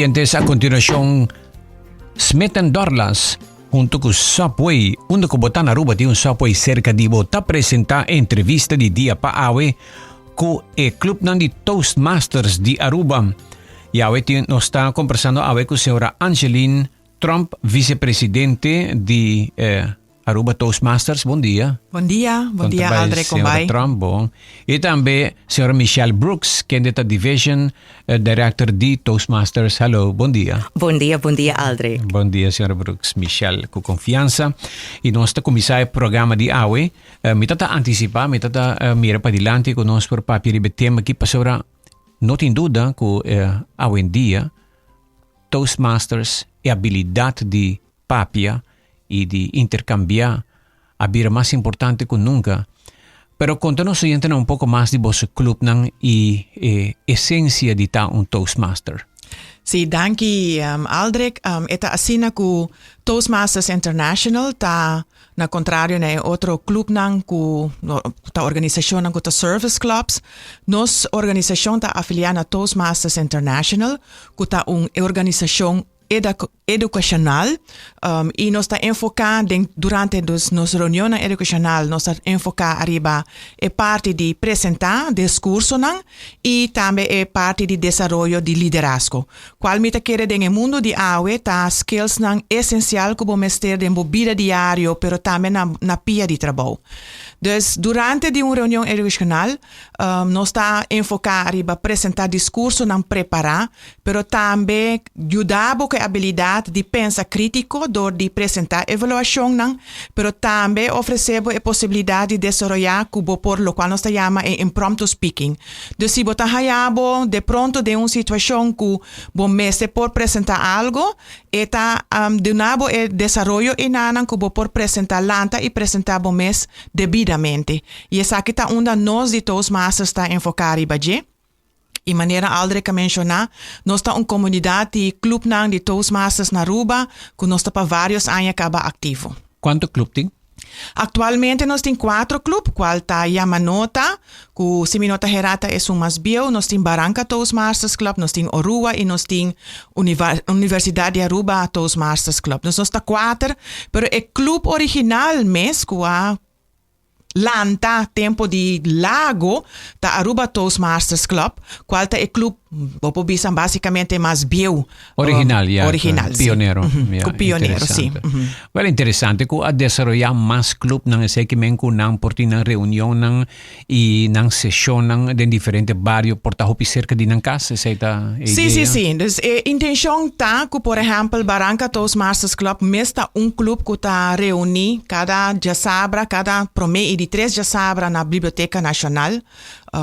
Oyentes, a continuacion Smith and Dorlas hunto cu Subway, unda cu bo ta na Aruba tin un Subway cerca di bo, ta presenta e entrevista di dia pa awe cu e clubnan di Toastmasters di Aruba. Y awe tin, nos ta conversando awe cu señora Angeline Tromp, vicepresidente di eh, Aruba Toastmasters, bon dia. Bon dia, bon dia Aldrich, con bai? Tromp, bon. Y tambe señora Michelle Brooks, kende ta Division eh, Director di Toastmasters. Hallo, bon dia. Bon dia, bon dia Aldrich. Bon dia, señora Brooks. Michelle, cu confianza. Y nos ta cuminsa e programa di awe. Eh, mi ta anticipa, mi ta eh, mira padilanti cu nos por papia riba e tema aki pasobra no tin duda cu eh, awendia Toastmasters e abilidad di papia y di intercambia a bira mas importante cu nunca. Pero conta nos oyentenan un poco mas di boso clubnan y e esencia di ta un Toastmaster. Sí, danki Aldrich. E ta asina cu Toastmasters International ta na contrario na e otro clubnan cu ta organisacionnan cu ta service clubs. Nos organisacion ta afilia na Toastmasters International cu ta un organisacion educacional y nos ta enfoca den durante dus nos reunionnan educacional nos ta enfoca ariba e parti di presenta discursonan y tambe e parti di desaroyo di liderazgo cual mi ta kere den e mundo di awe ta skillsnan esencial cu bo mester den bo bida diario pero tambe na na pia di trabou. Dus durante di un reunion educacional nos ta enfoca ariba presenta discursonan prepara pero tambe yuda bo ku e abilidat di pensa krítiko dor di presentá evaluashonnan, pero tambe ofresé bo e posibilidat di desaroyá ku bo por lokual nos ta yama e impromptu speaking. Dus si bo ta haña bo de pronto den un situashon ku bo mester por presentá algu, e ta duna bo e desaroyo enanan ku bo por presentá lanta i presentá bo mes debidamente. I esaki ta unda nos di Toastmasters ta enfoká riba dje. I manera Aldrich a menshoná, nos ta un komunidat di klupnan di Toastmasters na Aruba ku nos ta pa vários aña kaba aktivo. Kuantu klup tin? Aktualmente nos tin kuatro klup, kual ta Yamanota, ku si mi no ta herá ta esun mas bieu, nos tin Baranka Toastmasters Club, nos tin Orua i nos tin Universidat di Aruba Toastmasters Club. Dus nos ta kuater, pero e klup original mes ku a Lanta tempo di Lago ta Aruba Toastmasters Club, cual ta e club, bo por bisa basicamente mas bieu. Original, ya. Original, si. Pionero. Cu pionero, si. Wel interesante cu a desaroya mas clubnan esey ki men cu nan por tin nan reunionnan y nan sesionnan den diferente bario por ta hopi cerca di nan cas, esey ta e idea? Si, si, si. Dus e intencion ta cu por ehempel Baranka Toastmasters Club mes ta un club cu ta reuni cada djasabra, cada prome y di tres djasabra na Biblioteca Nacional.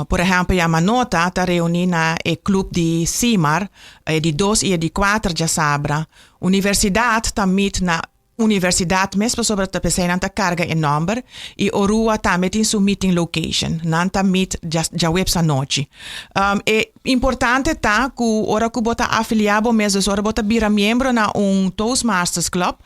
Por ehempel Yamanota ta reuni na e club di Simar e di dos y e di cuater djasabra. Universidad ta meet na Universidad mes pasobra ta pesey nan ta carga e nomber y Orua tambe tin su meeting location. Nan ta meet djaweps anochi. E importante ta cu ora cu bo ta afilia bo mes, dus ora bo ta bira miembro na un Toastmasters Club,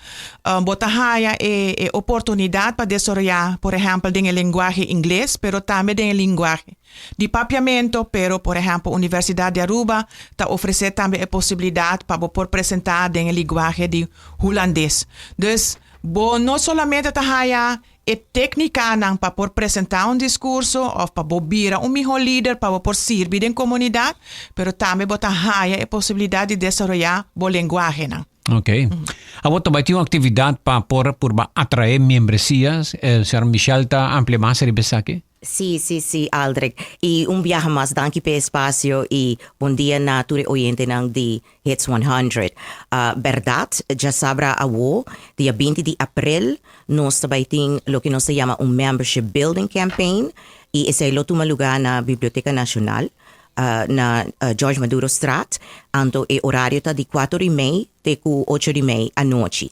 bo ta haya e e oportunidad pa desaroya por ehempel den e lenguahe ingles pero tambe den e linguahe di papiamento, pero por ehempel Universidad di Aruba ta ofrece tambe e posibilidad pa bo por presenta den e liguahe di hulandes. Dus bo no solamente ta haya e técnicanan pa por presenta un discurso of pa bo bira un miho lider pa bo por sirbi den comunidad, pero tambe bo ta haya e posibilidad di desaroya bo lenguahenan. Ok. Awor ta bai tin un actividad pa por purba atrae miembresia. Señora Michelle ta amplia mas riba esaki? Sí, sí, sí, Aldrich. Y un biaha mas danki p'e espacio y bon dia na tur e oyentenan di Hits 100. Berdad, djasabra awo, dia binti di april, nos ta bai tin loke nos ta yama un Membership Building Campaign y esei lo tuma luga na Biblioteca Nacional na George Madurostraat. Anto e horario ta di cuater y mei te cu ocho di mei anochi.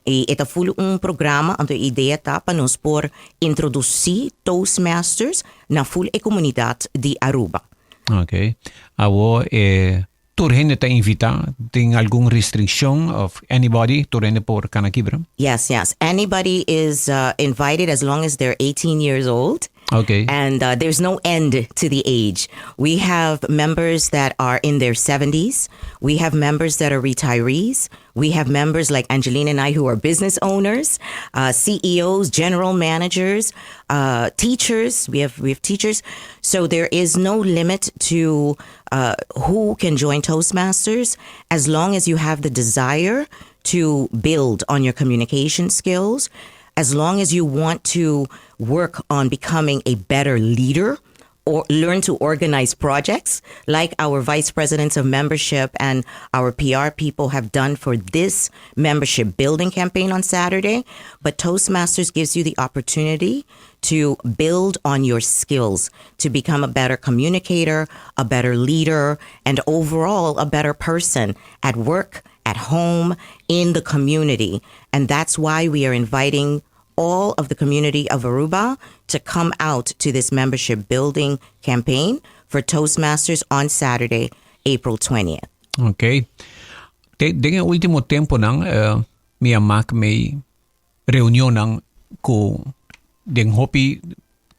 I e ta ful un programa, anto e idea ta pa nos por introduci Toastmasters na ful e comunidad di Aruba. Ok. Awo e tur hende ta invita? Tin algun restriccion of anybody, tur hende por cana kibra? Yes, yes. Anybody is invited as long as they're 18 years old. And there's no end to the age. We have members that are in their 70s. We have members that are retirees. We have members like Angelina and I who are business owners, CEOs, general managers, teachers. We have teachers. So there is no limit to who can join Toastmasters as long as you have the desire to build on your communication skills, as long as you want to work on becoming a better leader or learn to organize projects like our vice presidents of membership and our PR people have done for this membership building campaign on Saturday. But Toastmasters gives you the opportunity to build on your skills, to become a better communicator, a better leader, and overall a better person at work, at home, in the community. And that's why we are inviting all of the community of Aruba to come out to this membership building campaign for Toastmasters on Saturday, April 20th. Ok. Den e ultimo temponan, mi a maak mi reunionnan ku den hopi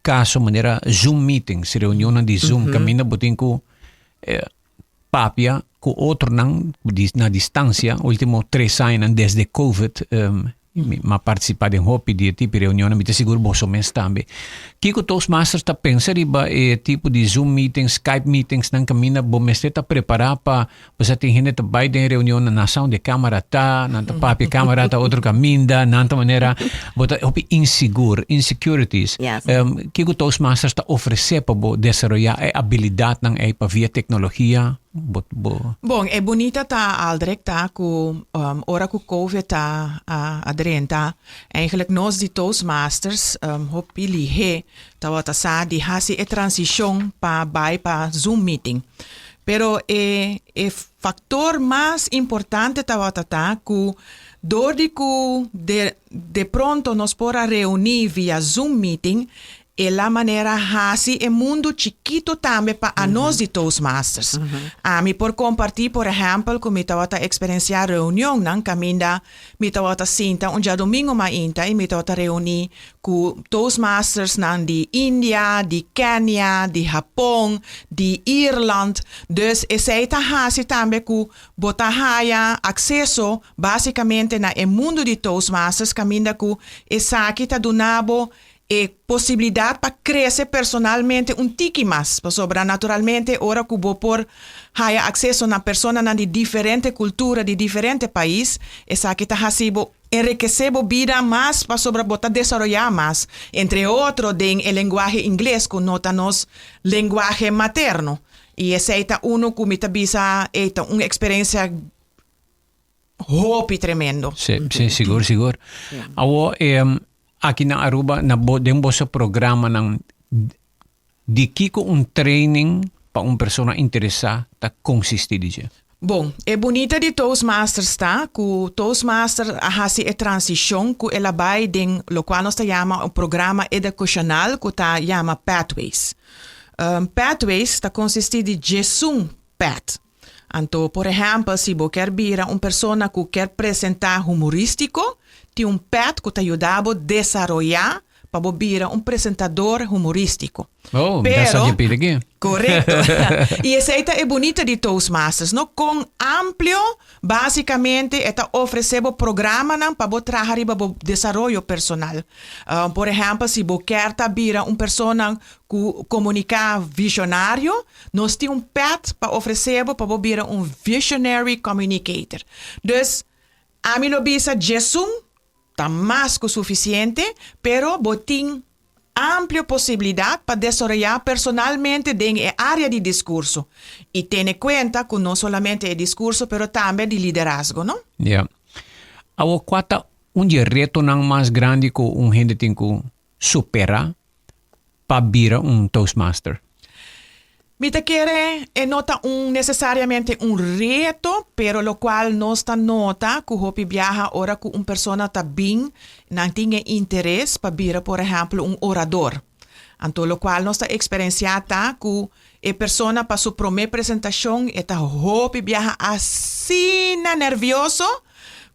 kaso manera Zoom meetings, reunionnan di Zoom, kaminda bo tin ku papia ku otronan na distansia, ultimo 3 aña desde COVID, m'a partisipá den hopi di tipo reunion, mi ta sigur boso mes tambe. Kiko Toastmasters ta pensa riba e tipo di Zoom meetings, Skype meetings nan kaminda bo mester ta prepará pa bo tin hende ta bai den reunion nan sa unda kamera ta, nan ta papia kamera ta otro kaminda, nan ta manera bo ta hopi insigur, insecurities. Kiko Toastmasters ta ofresé pa bo desaroyá e abilidatnan ei pa via teknologia? Bo Bon, e bunita ta, Aldrich, ta ku ora ku COVID ta a drenta, eigenlijk nos di Toastmasters hopi lihe tawata sa di hasi e transishon pa bai pa Zoom meeting. Pero e faktor mas importante tawata ta ku dor di ku de pronto nos por a reuní via Zoom meeting, e la manera hasi e mundu chikitu tambe pa anos di Toastmasters. Ami por kompartí, por ehèmpel, ku mi tawata eksperensiá reunionnan kaminda mi tawata sinta un djadumingu mainta i mi tawata reuní ku Toastmasters nan di India, di Kenia, di Japon, di Irland. Dus esei ta hasi tambe ku bo ta haya akseso básikamente na e mundu di Toastmasters kaminda ku esaki ta dunabo e posibilidat pa krese personalmente un tiki mas. Pasobra naturalmente ora ku bo por haya akseso na personanan di diferente kultura, di diferente pais, esaki ta hasibo enrikesé bo bida mas pasobra bo ta desaroyá mas. Entre otro, den e lenguahe ingles, ku no ta nos lenguahe materno. I esei ta uno ku mi ta bisa, e ta un eksperensia hopi tremendo. Si, sigur. Awo, aki na Aruba, na bo, den boso programanan, di kiko un training pa un persona interesá ta konsistí di dje? Bon, e bunita di Toastmasters ta ku Toastmasters a hasi e transishon ku el a bai den lokual nos ta yama un programa edukashonal ku ta yama Pathways. Pathways ta konsistí di 11 path. Anto, por ehèmpel, si bo ke bira un persona ku ke presentá humorístiko, tin un path ku ta yuda bo desaroyá pa bira un presentadó humorístiko. Oh, pero, aki. Korekto. I esei ta e bunita di Toastmasters, no? Kon amplio, básikamente, e ta ofresé programanan pa traha riba desaroyo personal. Por ehèmpel, si bo ke bira un persona ku komuniká vishonario, nos tin un path pa ofresé pa bira un visionary communicator. Dus, ami lo bisa 11 ta mas ku sufisiente, pero bo tin amplio posibilidat pa desaroyá personalmente den e área di diskurso. I tene kuenta ku no solamente e diskurso, pero tambe di liderazgo, no? Yeah. Awo, kua ta un di e retonan mas grandi ku un hende tin ku superá pa bira un Toastmaster? Mi ta kere e no ta un nesesariamente un reto, pero lokual nos ta nota ku hopi biaha ora ku un persona ta bin, nan tin interes pa bira, por ehèmpel, un orador. Anto lokual nos ta eksperensiá ta ku e persona pa su promé presentashon e ta hopi biaha asina nervioso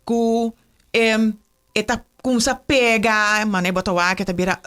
ku e ta kuminsá. cuminsa pega, mane bo ta wak e ta bira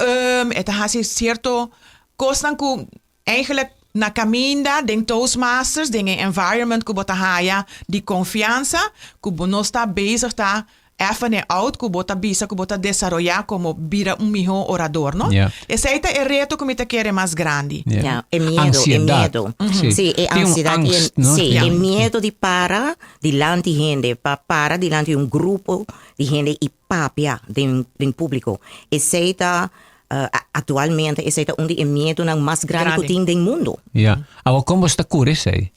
e ta haci cierto cosnan cu eigenlijk na caminda den Toastmasters, den e environment cu bo ta haya di confiansa, cu bo no sta bezig ta even e out, cu bo ta bisa cu bo ta desaroya como bira un miho orador, no? Esey ta e reto cu mi ta kere mas grandi. Ja, e miedo, e Ansiedad. miedo. Si. Si, e Tin un ansiedad y e, angst, no? si, Ja. e miedo di para dilanti hende, pa para dilanti un grupo di hende y papia den publico. Esey ta actualmente esey ta un di e miedonan mas grandi cu Grandi. tin den mundo. Ja. Awo con bo sta cura esey?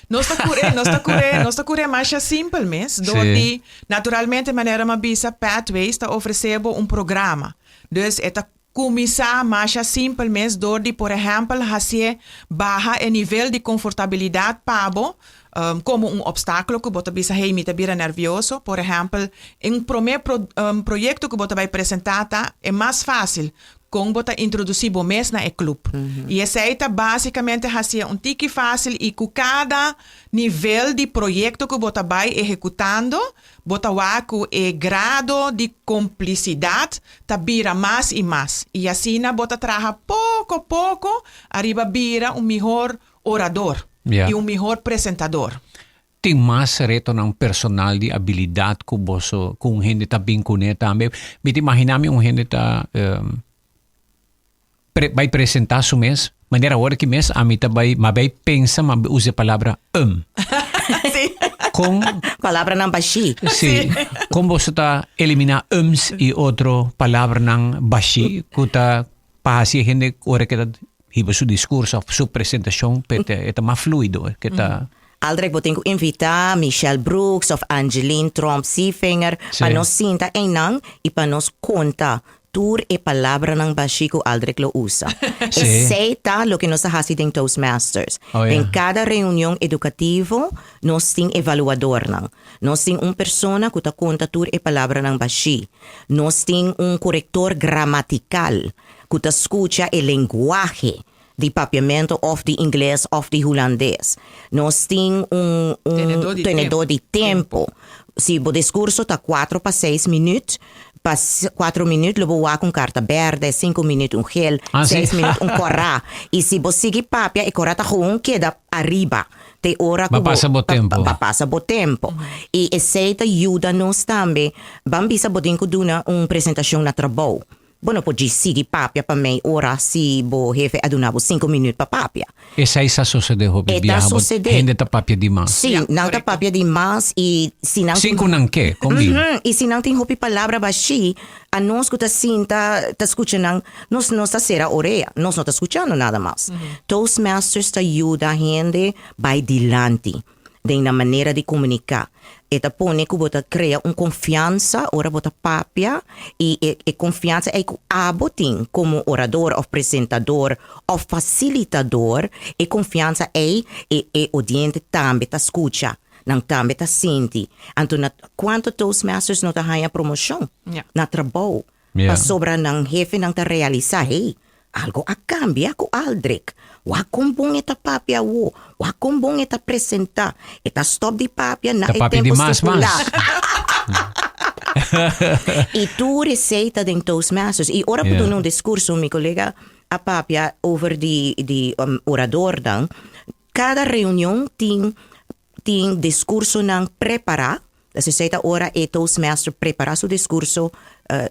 Nos ta cura, nos ta cura, nos ta cura masha simpel mes. Door di, naturalmente, manera m'a bisa, Pathways ta ofrece bo un programa. Dus e ta cuminsa masha simpel mes door di, por ehempel, haci baha e nivel di comfortabilidad pa bo, como un obstaculo cu bo ta bisa, hey, mi ta bira nervioso. Por ehempel, un prome proyecto cu bo ta bay presenta ta, e mas facil, con bo ta introduci bo mes na e club. Y esey ta basicamente haci un tiki facil y cu cada nivel di proyecto cu bo ta bay ehecutando, bo ta wak cu e grado di complicidad ta bira mas y mas. Y asina bo ta traha poco poco ariba bira un mihor orador y un mihor presentador. Tin mas retonan personal di habilidad cu boso, cu un hende ta bin cune tambe. Mi ta imagina mi un hende ta bay presenta su mes. Manera awor aki mes ami ta bay, ma bay pensa, ma usa e palabra um. Con Palabranan bashi. Si. Con boso ta elimina ums y otro palabranan bashi cu ta pa haci e hende ora ke ta hiba su discurso of su presentacion pe e ta mas fluido, ke ta. Aldrich, bo tin cu invita Michelle Brooks of Angeline Tromp Seefinger pa nos sinta einan y pa nos conta tur e palabranan bashi cu Aldrich lo usa. Esey ta loke nos ta haci den Toastmasters. Den cada reunion educativo nos tin evaluadornan. Nos tin un persona cu ta conta tur e palabranan bashi. Nos tin un corrector gramatical cu ta scucha e lenguahe di papiamento of di ingles of di hulandes. Nos tin un Tenedor di tenedor di tempo. Si bo discurso ta 4 pa 6 minuut, pa 4 minuut lo bo wak un carta berde, 5 minuut un geel, 6 minuut un cora. Y si bo sigui papia, e cora ta gewoon keda ariba. Te ora Ba cu bo pasa bo tempo. Ba pasa bo tempo. Y esey ta yuda nos tambe. Ban bisa bo tin cu duna un presentacion na trabou. Bo no por djis sigui papia pa mei ora si bo hefe a duna bo 5 minuut pa papia. Esei sa sosode hopi E ta biaha, bo sosode. hende ta papia di mas. Si, nan ta papia di mas y si nan Sin cu nan ke, con bin? Y si nan tin hopi palabra bashí, anos cu ta sinta ta scucha nan, nos no ta cera orea, nos no ta scuchando nada mas. Toastmasters ta yuda hende bai dilanti den nan manera di comunica. E ta pone cu bo ta crea un confiansa ora bo ta papia y e confiansa ey cu abo tin como orador of presentador of facilitador, e confiansa ey e odiente tambe ta scucha, nan tambe ta sinti. Anto na cuanto Toastmasters no ta haya promocion na trabou pasobra nan hefenan ta realisa, hey, algo a cambia cu Aldrich. Wak con bon e ta papia awo, wak con bon e ta presenta. E ta stop di papia na Ta e papia di tempo mas, mas. stipula. Y tur esey ta den Toastmasters. Y ora cu duna un discurso, mi colega a papia over di oradornan. Cada reunion tin discursonan prepara. Dus esey ta ora e Toastmaster prepara su discurso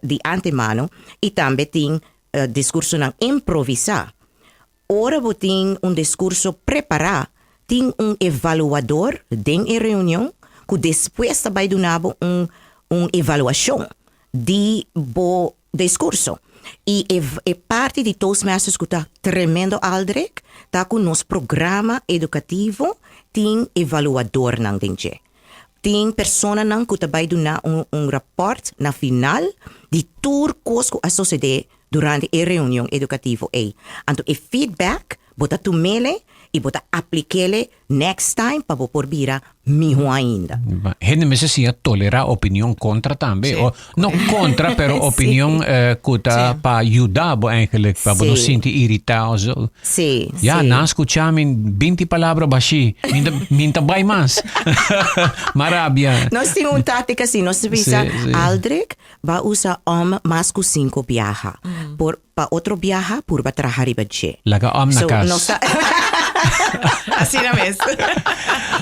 di antemano. Y tambe tin discursonan improvisa. Ora bo tin un discurso prepara, tin un evaluador den e reunion cu despues ta bay duna bo un evaluacion di bo discurso. Y e parti di Toastmasters cu ta tremendo, Aldrich, ta cu nos programa educativo tin evaluadornan den dje. Tin personanan cu ta bay duna un rapport na final di tur cos cu a sucede durante e reunion educativo ey. Anto e feedback bo ta tumele y bo ta aplikele. Next time pa bo por bira miho ainda. Hende mester siña tolerá opinion kontra tambe. O, no kontra, pero opinion ku ta pa yuda bo eigenlijk, pa bo no sinti iritá o zo. Ya, nan skuchá mi binti palabra bashí. Mi ta, mi ta bai mas. M'a rabia. Nos tin un táktika así, nos ta bisa, Aldrich, ba usa om mas ku sinku biaha. Por Pa otro biaha purba traha riba dje. Laga om na kas. Nos ta. Asina mes.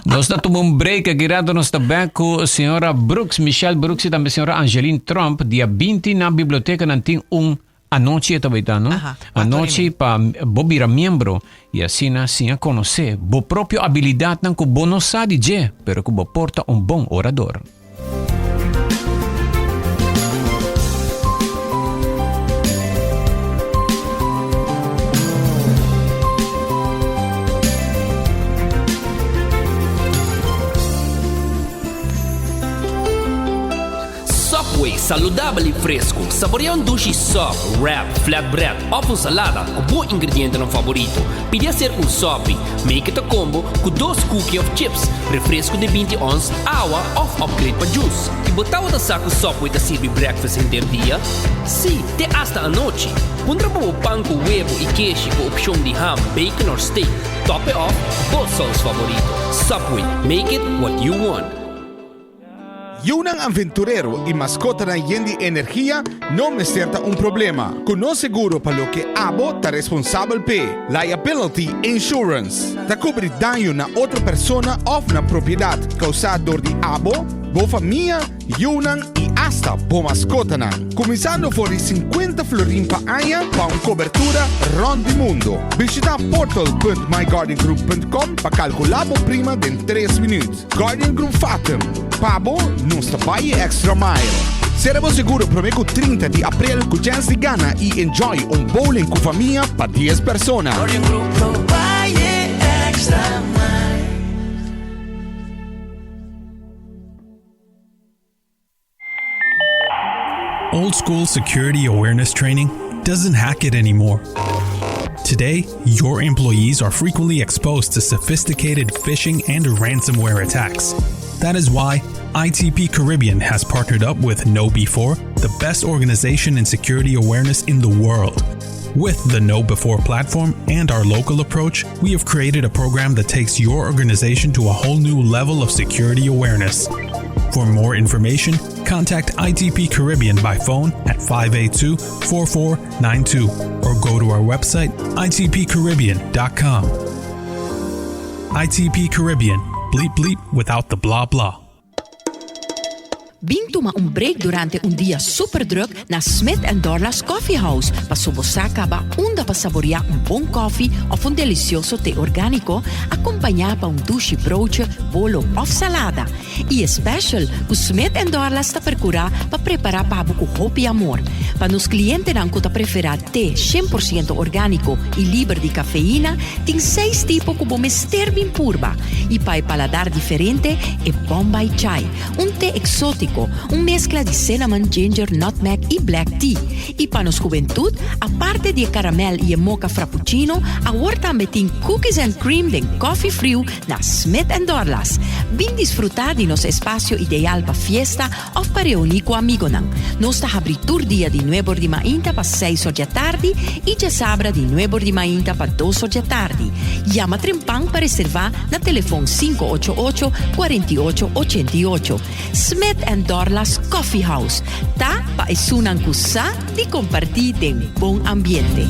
Nos ta tuma un break aki rato nos ta bek ku señora Brooks, Michelle Brooks i tambe señora Angeline Tromp. Dia 20 na biblioteka nan tin un anochi e ta bai ta no? Aha, cuatro Anochi i mei. pa bo bira miembro i asina siña konosé bo propio abilidatnan ku bo no sa di dje pero ku bo por ta un bon orador. Subway, saludabel y fresco. Saborea un dushi sub, wrap, flatbread of un salada cu bo ingredientenan favorito. Pidi hacer un sopi. Make it a combo cu dos cookie of chips, refresco di 20 ons, awa of upgrade pa juice. Y bo tabata sa cu Subway ta sirbi breakfast henter dia? Sí, te hasta anochi! Puntra pa bo pan cu webo y keshi cu opcion di ham, bacon or steak. Top it off, bo saus favorito. Subway, make it what you want. Yunan aventurero i maskotanan yen di energia no mester ta un problema. Ku nos seguro pa loke abo ta responsabel p'e, Liability Insurance, ta kubri daño na otro persona òf na propiedat kousá dor di abo, bo famia, yunan i asta bo maskotanan. Kuminsando for di 50 florin pa aña pa un kobertura rònt di mundu. Bishitá portal.myguardiangroup.com pa kalkulá bo prima den tres minüt. Guardian Group Fatum, pa bo nos ta bai e extra mile. Sera bo seguro prome ku 30 di aprel ku chèns di gana i enjoy un bowling ku famia pa 10 persona. Guardian Group lo bai e extra mile. Old school security awareness training doesn't hack it anymore. Today, your employees are frequently exposed to sophisticated phishing and ransomware attacks. That is why ITP Caribbean has partnered up with KnowBe4, the best organization in security awareness in the world. With the KnowBe4 platform and our local approach, we have created a program that takes your organization to a whole new level of security awareness. For more information, contact ITP Caribbean by phone at 582 4492 or go to our website itpcaribbean.com. ITP Caribbean, bleep bleep without the blah blah. Bin tuma un break durante un dia super druk na Smith and Dorlas Coffee House paso bo sa caba unda pa saborea un bon koffie of un delicioso te organico acompaña pa un dushi broodje, bolo of salada. Y e special cu Smith and Dorlas ta percura pa prepara pa bo cu hopi amor. Pa nos clientenan cu ta prefera te 100% organico y liber di cafeína, tin seis tipo cu bo mester bin purba. Y pa e paladar diferente, e Bombay Chai, un te exotico, un mezcla di cinnamon, ginger, nutmeg y black tea. Y pa nos hubentud, aparte di e caramel y e mocha frappuccino, awor tambe tin cookies and cream den coffee friu na Smith and Dorlas. Bin disfruta di nos espacio ideal pa fiesta of pa reuni cu amigonan. Nos ta habri tur dia di nuebor di mainta pa seis or djatardi y djasabra di nuebor di mainta pa dos or djatardi. Yama trempan pa reserva na telefon 588 48 88. Smith and Dorlas Coffee House ta pa esunnan cu sa di comparti den bon ambiente.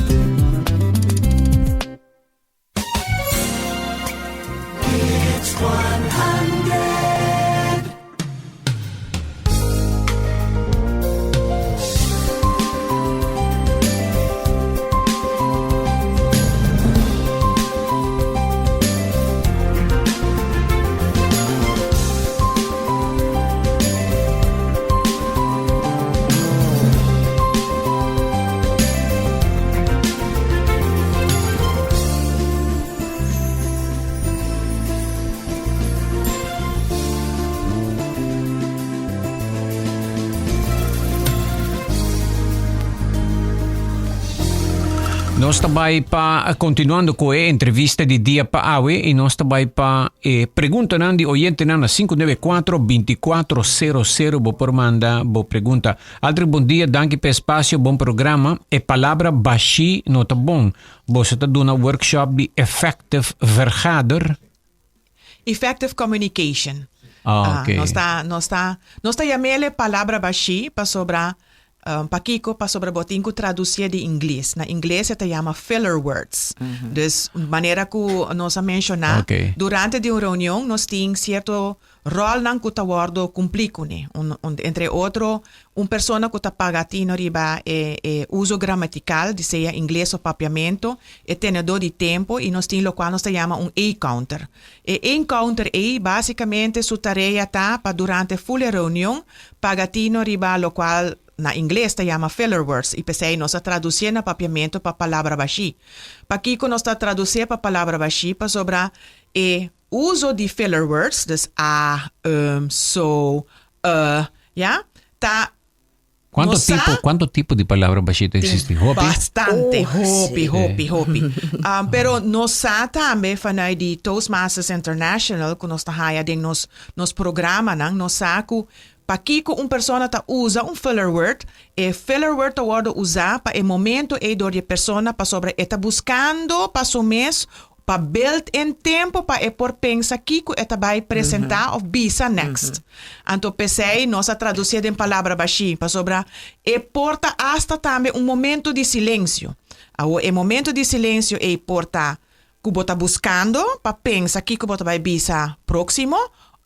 Nos ta bai pa continuando cu e entrevista di dia pa awe y nos ta bai pa e preguntanan di oyentenan na 594 2400 bo por manda bo pregunta. Aldrich bon dia, danki pa e espacio, bon programa. E palabra bashi no ta bon. Boso ta duna workshop di effective vergader? Effective communication. Ah, ok. Nos ta, nos ta, nos ta yam'ele palabra bashí pasobra, pakiko? Pasobra bo tin ku tradusié di ingles. Na ingles e ta yama filler words. Dus manera ku nos a menshoná, durante di un reunion nos tin sierto Rolnan ku ta wòrdu kumplí kuné, un, un, entre otro, un persona ku ta paga tino riba e, e uso gramatikal di sea ingles o papiamentu, e tenedó di tempu i nos tin lokual nos ta yama un A-counter. E A-counter ei básikamente su tarea ta pa durante ful e reunion paga tino riba lokual na ingles ta yama filler words i p'esei nos a tradusié na papiamentu pa palabra bashí. Pakiko nos ta tradusié pa palabra bashí? Pasobra e Uso di filler words, dus a, um, so, uh, ya, ta Cuanto nos sa tipo, cuanto tipo di palabra bashito existi? Hopi? Bastante, Oh, hopi, sí. hopi, hopi. Um, pero nos sa tambe vanuit di Toastmasters International ku nos ta haya den nos, nos programanan, nos sa ku pakiko un persona ta usa un filler word, e filler word ta wòrdu usá pa e momento ei dor di e persona pasobra e ta buskando pa su mes Pa build in tempo pa e por pensa kiko e ta bai presenta of bisa next. Anto p'esei nos a traducié den palabra bashí, pasobra e por ta asta tambe un momento di silencio. Awor e momento di silencio ei por ta ku bo ta buskando pa pensa kiko bo ta bai bisa próximo,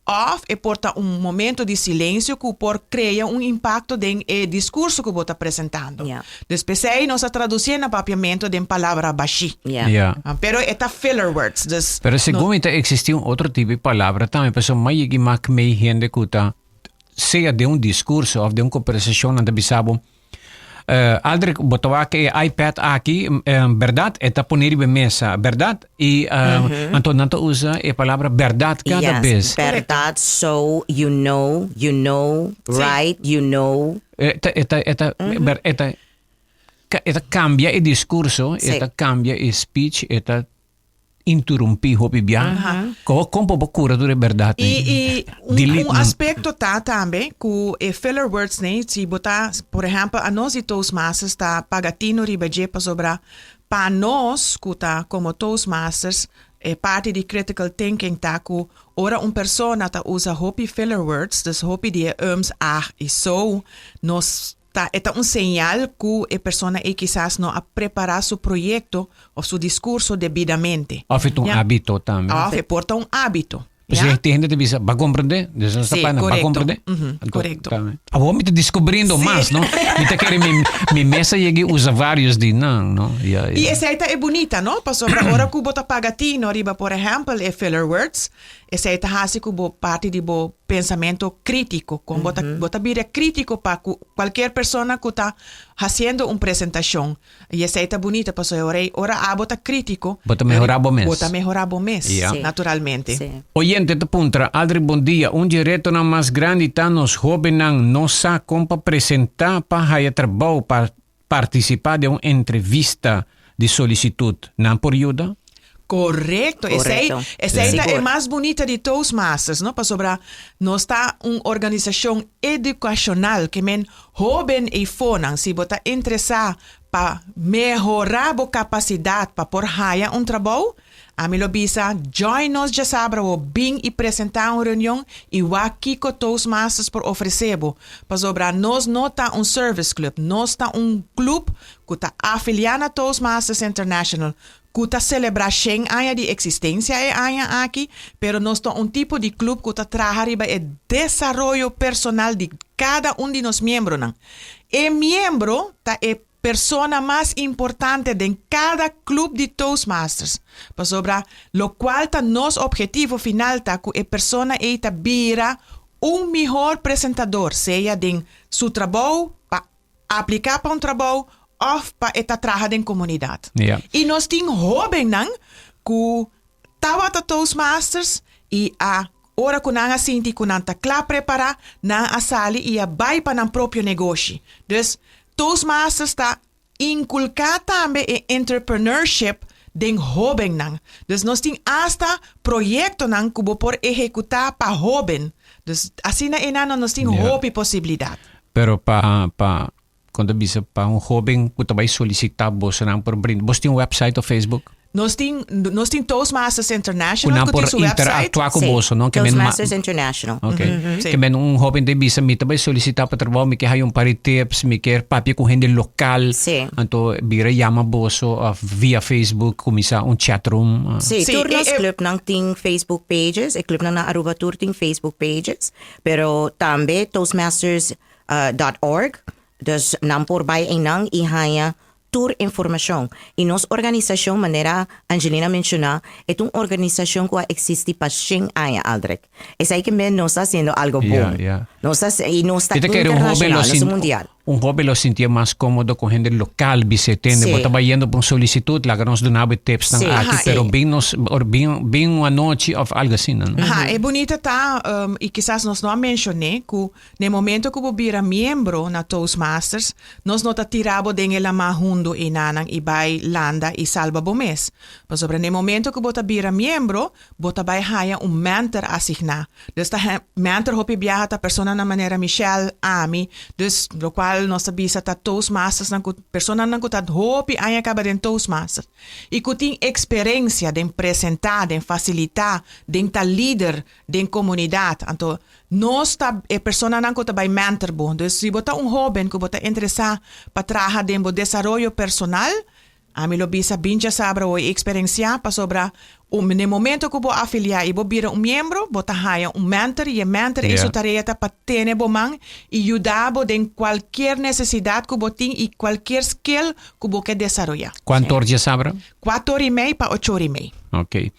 Òf e por ta un momento di silencio ku por krea un impakto den e diskurso ku bo ta presentando. Dus p'esei nos a tradusié na papiamentu den palabra bashí. Pero e ta filler words, dus. Pero segun mi ta eksistí un otro tipo di palabra tambe, pasobra mas yegi mak mei hende ku ta sea den un diskurso òf den un kombersashon nan ta bisa bo, Aldrich, bo ta wak e iPad aki, berdad? E ta pone riba e mesa, berdad? I anto nan ta usa e palabra berdad kada Yes, bes. berdad, so, you know, you know, right, you know. E ta, e ta, e ta, ber, e ta, e ta kambia e diskurso, e ta kambia e speech, e ta Interrumpí hopi bia. Ko kon por bo kura tur e bèrdat I, nei? i un, Delete un nan. aspekto ta tambe ku e filler words nei, si bo ta, por ehèmpel, anos di Toastmasters ta paga tino riba dje pasobra pa nos ku ta komo Toastmasters e parti di critical thinking ta ku ora un persona ta usa hopi filler words, dus hopi di e ums, ah i so, nos Ta e ta un señal ku e persona ei kisas no a prepará su proyekto òf su diskurso debidamente. Òf e ta un hábito tambe. Òf e por ta un hábito. Pues e hende ta bisa, Bo a komprendé? Dus nos ta Sí, pana, Bo a korekto. komprendé? Mhm, korekto. Awor mi ta diskubriendo mas, no? Mi ta kere mi mi mes a yega usa vários di nan, no? Ya, I ya. esei ta e bunita, no? Pasobra ora ku bo ta paga tino riba, por ehèmpel, e filler words, Esei ta hasi ku bo parti di bo pensamentu krítiko, kon bo ta bo ta bira krítiko pa ku kualkier persona ku ta hasiendo un presentashon. I esei ta bunita pasobra e ora ei ora abo ta krítiko, Bo ta mehorá bo mes. bo ta mehorá bo mes, naturalmente. Oyente ta puntra, Aldrich bon dia, un dje retonan mas grandi ta nos hóbennan no sa kon pa presentá pa haya trabou, pa Partisipá den un entrevista di solisitut nan por yuda? Korekto, esei Korekto. esei ta e Sigur. mas bunita di Toastmasters, no? Pasobra nos ta un organisashon edukashonal ke men hóben eifonan, si bo ta interesá pa mehorá bo kapasidat pa por haya un trabou, Ami lo bisa, Join nos djasabra bo bin i presentá un reunion i wak kiko Toastmasters por ofresé bo. Pasobra nos no ta un service club, nos ta un club ku ta afiliá na Toastmasters International, ku ta selebrá shen aña di eksistensia e aña aki, pero nos ta un tipo di club ku ta traha riba e desaroyo personal di kada un di nos miembronan. E miembro ta e Persona mas importante den kada club di Toastmasters, pasobra locual ta nos obhetivo final ta cu e persona ey ta bira un mihor presentador, sea den su trabou, pa aplica pa un trabou of pa e ta traha den comunidad. Y nos tin hobennan cu Tabata Toastmasters y a ora cu nan a sinti cu nan ta cla prepara, nan a sali y a bay pa nan propio negoshi. Dus Toastmasters ta inculca tambe e entrepreneurship den hobennan. Dus nos tin hasta proyectonan cu bo por ehecuta pa hoben. Dus asina eynan nos tin hopi posibilidad. Pero pa con ta bisa, pa un hoben cu ta bay solicita bosonan por brinda. Bos tin un website of Facebook? Nos tin Toastmasters Cu International nan cu por tin su website. Interactua cu Si. boso, no? Ke men ma- Toastmasters International. Ok. Si. Ke men un hoben ta bisa, mi ta bay solicita pa trabou, mi kier haya un par di tips, mi kier papia cu hende local. Anto bira yama boso of via Facebook cuminsa un chat room. Si, Si, tur nos clubnan tin Facebook pages, e clubnan na Aruba tur tin Facebook pages, pero tambe toastmasters.org, dus nan por bay eynan y haya tur informacion. Y nos organisacion, manera Angelina menciona, ta un organisacion cu a existi pa 100 aña, Aldrich. Esey ke men nos ta haciendo algo bon. Nos ta, y nos ta Kita kere un hoben lo internacional, nos sin- mundial. Un hoben lo sinti mas comodo cu hende local, bisa tende. Bo ta bayendo pa un solicitud, laga nos duna bo tips nan aki, pero bin nos or bin un anochi of algo asina, no? Aha, e bunita ta, y kisas nos no a menciona, cu na momento cu bo bira miembro na Toastmasters, nos no ta tira bo den e lama hundo eynan y bay landa y salba bo mes. Pasobra na momento cu bo ta bira miembro, bo ta bay haya un mentor asigna. Dus ta mentor hopi biaha ta persona na manera Michelle, ami, dus lo cual nos ta bisa ta Toastmasters nan cu persona nan cu ta hopi aña caba den Toastmasters. Y cu tin experiencia den presenta, den facilita, den ta lider, den comunidad. Anto, nos ta e persona nan cu ta bay mentor bo. Dus si bo ta un hoben cu bo ta interesa pa traha den bo desaroyo personal, ami lo bisa bin diasabra y experiencia, pasobra na momento cu bo afilia y bo bira un miembro, bo ta haya un mentor y e mentor yeah. su tarea ta pa tene bo man y yuda bo den cualkier necesidad cu bo tin y cualkier skill cu bo kier desaroya. Cuanto or diasabra? 4:30 pa 8:30. Okay.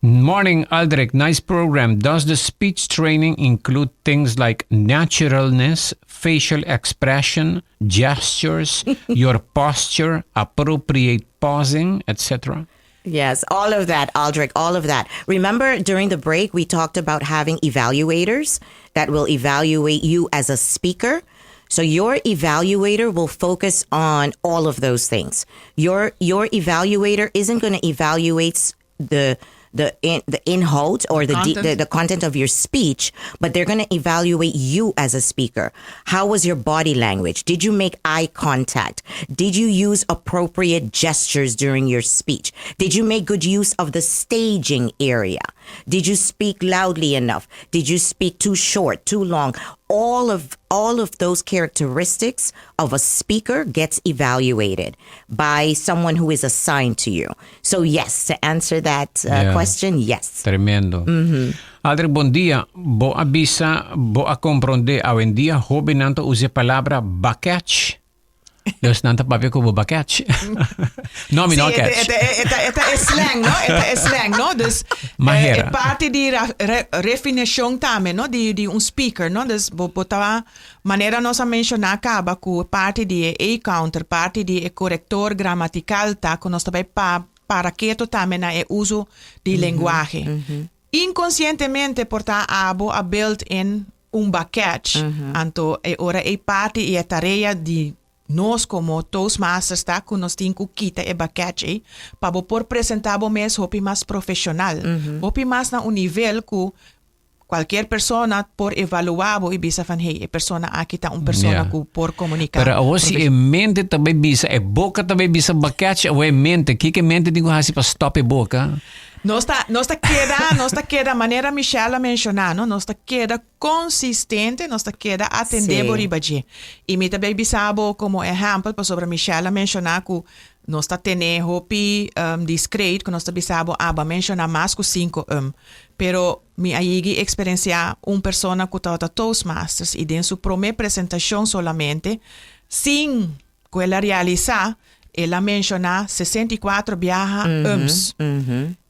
Morning, Aldrich. Nice program. Does the speech training include things like naturalness, facial expression, gestures, your posture, appropriate pausing, etc.? Yes, all of that, Aldrich, all of that. Remember, during the break, we talked about having evaluators that will evaluate you as a speaker. So your evaluator will focus on all of those things. Your evaluator isn't going to evaluate the inhoud or Content. the content of your speech, but they're going to evaluate you as a speaker. How was your body language? Did you make eye contact? Did you use appropriate gestures during your speech? Did you make good use of the staging area? Did you speak loudly enough? Did you speak too short, too long? All of those characteristics of a speaker gets evaluated by someone who is assigned to you. So yes, to answer that question, yes. Tremendo. Aldrich, bon dia. Bo a bisa, bo a comprende. Awendia, hobennan ta usa palabra baketch. Dus nan ta papia cu bo baketch. No, mi no Si, catch. e ta slang, no? E ta slang, no? Dus Mahera. e parti di refinacion tambe, no? Di un speaker, no? Dus bo ta manera nos a menciona caba cu parti di e-counter, parti di e corrector gramatical ta, cu nos tambe pa para keto tambe na e uso di lenguahe. Inconscientemente por ta abo a build in un baketch. Anto e ora e parti e tarea di nos como Toastmasters ta cu nos tin cu kita e baketch pa bo por presenta bo mes hopi mas profesional. Hopi mas na un nivel cu cualkier persona por evalua bo y bisa van, hey, e persona aki ta un persona cu por comunica. Pero awo si e mente tambe bisa, e boca tambe bisa baketch, awo e mente, kico e mente tin cu haci pa stop e boca? Nos ta keda manera Michelle a menciona, no? Nos ta keda consistente, nos ta keda atende bo riba dje. Y mi tambe bisa bo como ehempel, pasobra Michelle a menciona cu nos ta tene hopi discreet, cu nos ta bisa bo aba menciona mas cu cinco um. Pero mi a yega experiencia un persona cu tabata Toastmasters y den su prome presentacion solamente, sin cu el a realisa, el a menciona 64 biaha ums.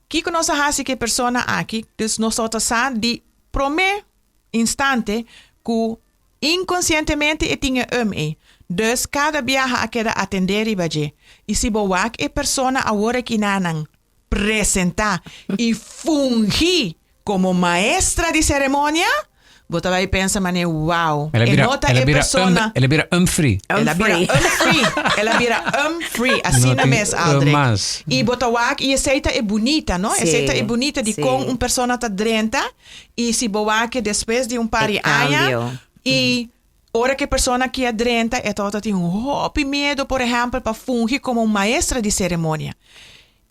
Kico nos a haci cu e persona aki, dus nos ta sa di prome instante cu inconscientemente e tin e um e. Dus cada biaha a keda atende riba dje. Y si bo wak e persona awor aki nan presenta y fungi como maestra di ceremonia, Bo ta bay pensa mane wow. El a E bira, no ta el a e bira, persona. um, el a bira Humphrey. El a bira Humphrey. Humphrey. El a bira Humphrey. Asina No tin mes, un Aldrich. mas. Y bo ta wak, y esey ta e bunita, no? Sí, Esey ta e bunita di sí. con un persona ta drenta y si bo wak despues di un par E di aña cambio. y ora cu e persona ki a drenta e tabata tin un hopi miedo, por ehempel, pa fungi como un maestra di ceremonia.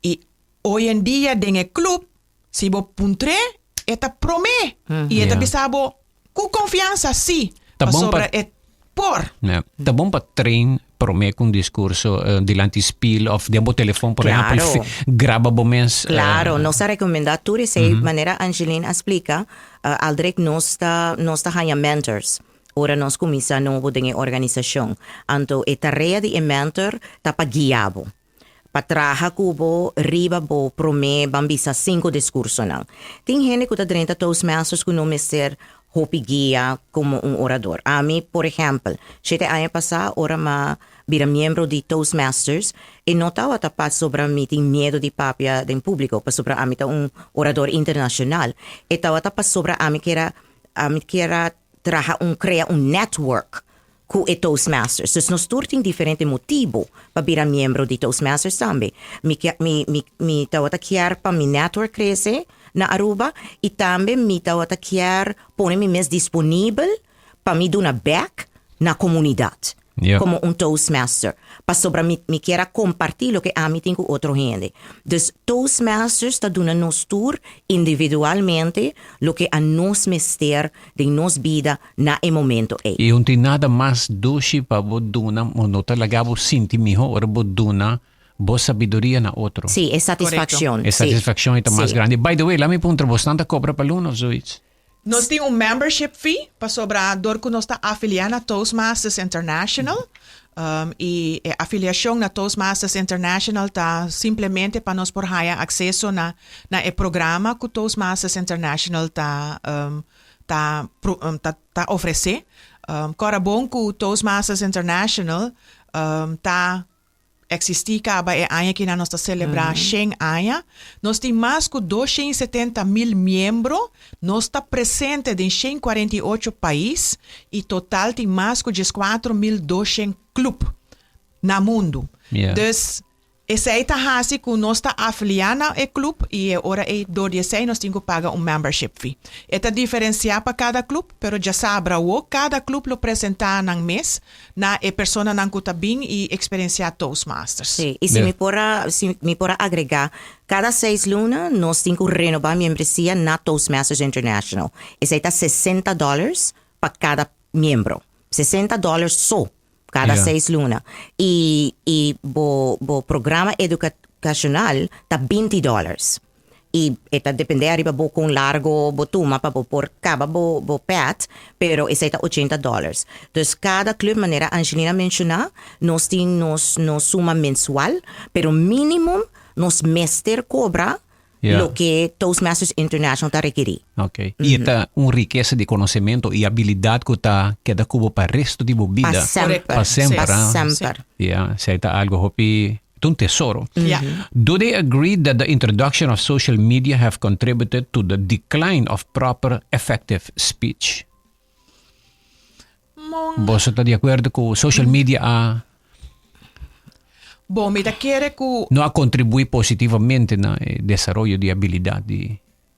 Y hoy en dia den e club, si bo puntr'é, e ta promé y e ta bisa bo cu confiansa sí, Ta bon pasobra pa e por. Ja. Ta bon pa train promé cu un discurso dilanti spiel of den bo telefon, por ehempel, graba bo mes. Claro, nos ta recomenda tur esey, manera Angeline a splica, Aldrich, nos ta, nos ta haña mentors ora nos cuminsa nobo den e organisacion. Anto e tarea di e mentor ta pa guia bo. Pa traha ku bo riba bo promé ban bisa sinku diskursonan. Tin hende ku ta drenta Toastmasters ku no mester hopi guia komo un orador. Ami, por ehèmpel, shete aña pasá ora m'a bira miembro di Toastmasters, e no tabata pasobra mi tin miedu di papia den públiko, pasobra ami ta un orador internashonal. E tabata pasobra ami kier a ami kier a traha un krea un network ku e Toastmasters. Dus nos tur tin diferente motibu pa bira miembro di Toastmasters tambe. Mi ke mi mi mi tabata kier pa mi network krese na Aruba i tambe mi tabata kier pone mi mes disponibel pa mi duna bek na komunidat komo un Toastmaster. Pasobra mi mi kier a kompartí loke ami tin ku otro hende. Dus Toastmasters ta duna nos tur individualmente loke a nos mester den nos bida na e momento ei. I un tin nada mas dushi pa bo duna, bo no ta laga bo sinti miho ora bo duna bo sabiduria na otro. Sí, e satisfaccion. E satisfaccion ei ta mas grandi. By the way, laat mi puntra bo, esnan ta cobra pa luna of zoiets? Nos tin un membership fee, pasobra dor cu nos ta afilia na Toastmasters International, y e afiliacion na Toastmasters International ta simplemente pa nos por haya acceso na na e programa cu Toastmasters International ta ta ta ofresé. Kòrda bon ku Toastmasters International ta eksistí kaba e aña kinan nos ta selebrá shen aña. Nos tin mas ku 270 mil miembro, nos ta presente den 148 pais i total tin mas ku 14,200 klup na mundu. Dus Esei ta hasi ku nos ta afiliá na e klup i e ora ei dor di esei nos tin ku paga un membership fee. E ta diferensiá pa kada klup, pero djasabra awo kada klup lo presentá nan mes na e personanan ku ta bin i eksperensiá Toastmasters. Sí, i si mi por a si mi por a agregá, kada seis luna nos tin ku renobá miembresia na Toastmasters International. Esei ta 60 dòlars pa kada miembro. 60 dòlars so. Cada seis luna. Y y bo bo programa educacional ta 20 dollars. Y e ta depende ariba bo con largo bo tuma pa bo por caba bo bo pet, pero esey ta 80 dollars. Dus cada club manera Angelina menciona, nos tin nos nos suma mensual, pero minimum nos mester cobra Loke Toastmasters International ta rekerí. Ok. I e ta un rikesa di konosementu i abilidat ku ta keda ku bo pa resto di bo bida. Pa semper. Pa semper. Pa semper. Ya, esei ta algu hopi, ta un tesoro. Do they agree that the introduction of social media have contributed to the decline of proper effective speech? Boso ta di akuerdo ku social media a Bon, mi ta kere ku no a kontribuí positivamente na e desaroyo di abilidat di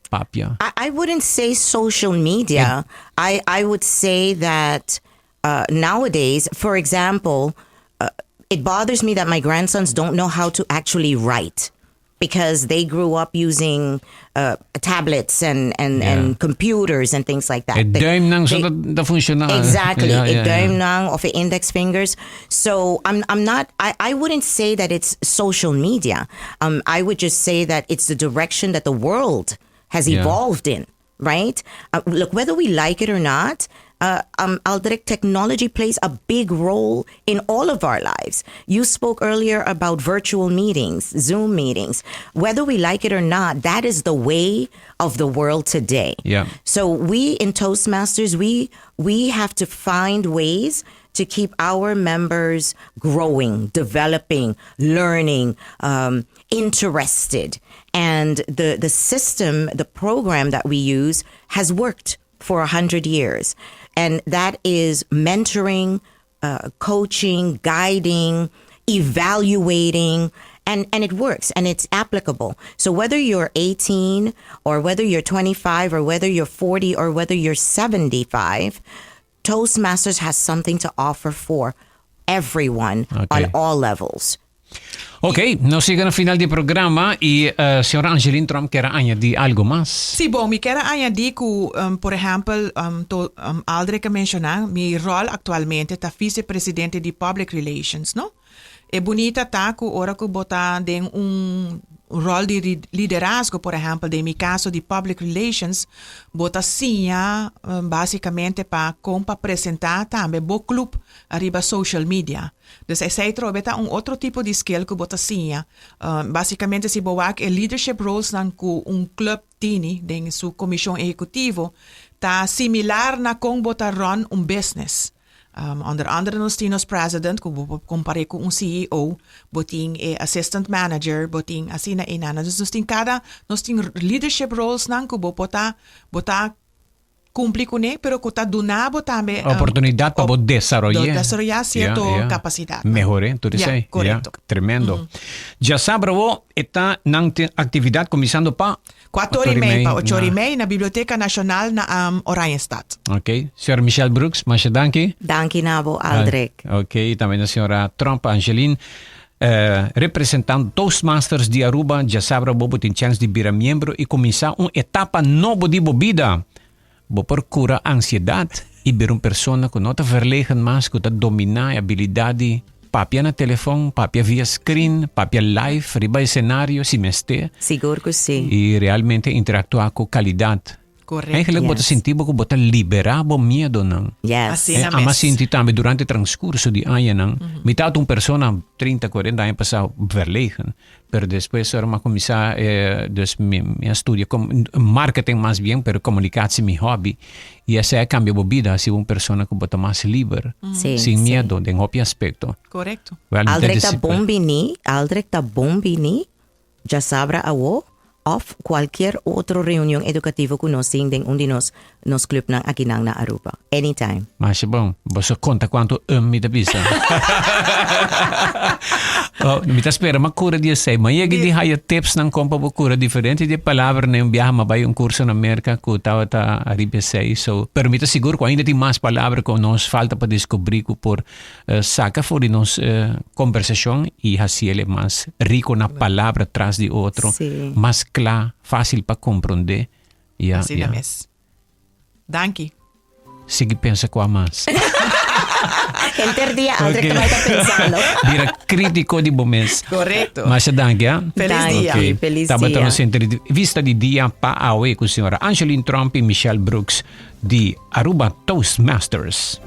papia? I wouldn't say social media. I would say that nowadays, for example, it bothers me that my grandsons don't know how to actually write. Because they grew up using uh, tablets and, and, yeah. and computers and things like that. E duimnan zo dat, dat funciona. Exactly. Ja, ja, duimnan of index fingers. So I'm, I'm not, I, I wouldn't say that it's social media. Um, I would just say that it's the direction that the world has evolved in right? Uh, look, whether we like it or not, uh, um, Aldrich, technology plays a big role in all of our lives. You spoke earlier about virtual meetings, Zoom meetings. Whether we like it or not, that is the way of the world today. Yeah. So we in Toastmasters, we we have to find ways to keep our members growing, developing, learning, um, interested. And the, the system, the program that we use has worked. for 100 years. And that is mentoring, coaching, guiding, evaluating, and it works and it's applicable. So whether you're 18 or whether you're 25 or whether you're 40 or whether you're 75, Toastmasters has something to offer for everyone on all levels. Ok, nos a yega na final di e programa y uh, señora Angeline Tromp kier a añadi algo mas. Sí, bon, mi kier a añadi cu, por ehempel, to, Aldrich a menciona, mi rol actualmente ta vicepresidente di Public Relations, no? E bunita ta cu ora cu bo ta den un rol di liderazgo, por ehempel, den mi caso di Public Relations, bo ta siña basicamente pa con pa presenta tambe bo club ariba social media. Dus esei trobe ta un otro tipo di skill ku bo ta siña. Básicamente si bo wak e leadership rolesnan ku un club tini den su komishon ehekutivo ta similar na kon bo ta run un business. Onder andere nos tin nos president ku bo por kompar'é ku un CEO, bo tin e assistant manager, bo tin asina einan. Dus nos tin kada, nos tin leadership rolesnan ku bo por ta, bo ta Cumpli cune, pero cu ta duna bo tambe Oportunidad pa bo desaroyé. Desaroyá cierto capacidad. Mehoré, tur esei. Ya, corecto. Tremendo. Djasabra bo e ta nan tin actividad cuminsando pa? Cuatro ora y mei pa ocho ora y mei na Biblioteca Nacional na Oranjestad. Ok. Señora Michelle Brooks, masha danki. Danki na bo, Aldrich. Ok, y tambe na señora Tromp Angeline. Representando Toastmasters di Aruba, djasabra bo bo tin chèns di bira miembro i kuminsá un etapa nobo di bo bida. Bo por kura ansiedat i bira un persona ku no ta verlegen mas, ku ta dominá e abilidat di papia na telefòn, papia via screen, papia live riba esenario si mester. Sigur ku si. I realmente interaktuá ku kalidat. Correcto. Eigenlijk bo ta sinti bo ku bo ta liberá bo miedonan. Yes. Asina Ama mes. sinti tambe durante transcurso di añanan. Mi tabata un persona 30, 40 aña pasá verlegen. Pero despues ora mi a kuminsá, eh, dus mi, mi a studia com, marketing mas bien, pero komunikatie mi hobby. I esei a kambia bo bida, hasi bo un persona ku bo ta mas liber, Sí, sin sí. miedo den hopi aspekto. Correcto. Wel, mi ta Aldrich ta disi- bon bini, Aldrich ta bon bini. Djasabra awo of cualkier otro reunion educativo cu nos tin den un di nos nos clubnan akinan na Aruba. Anytime. Masha bon. Boso conta cuanto um mi ta bisa. Oh, mi ta spera ma cura di esey. Ma yegi di haya tipsnan con pa bo cura diferente di e palabranan. Un biaha ma bay un curso na Merca cu tabata ariba esey. So, pero mi ta sigur cu ainda tin mas palabra cu nos falta pa descubri cu por Saca for di nos conversacion y haciele mas rico na palabra tras di otro, Sí. mas cla, facil pa comprende. Ya, Asina ya. mes. Danki. Sigui pensa cua mas. Henter dia Aldrich Ok. ta bai ta pensando. Bira critico di bo mes. Correcto. Masha danki, ha? Feliz Danki, dia. Ok. Feliz Tabata dia. nos entrevista di dia pa awe cu señora Angeline Tromp y Michelle Brooks di Aruba Toastmasters.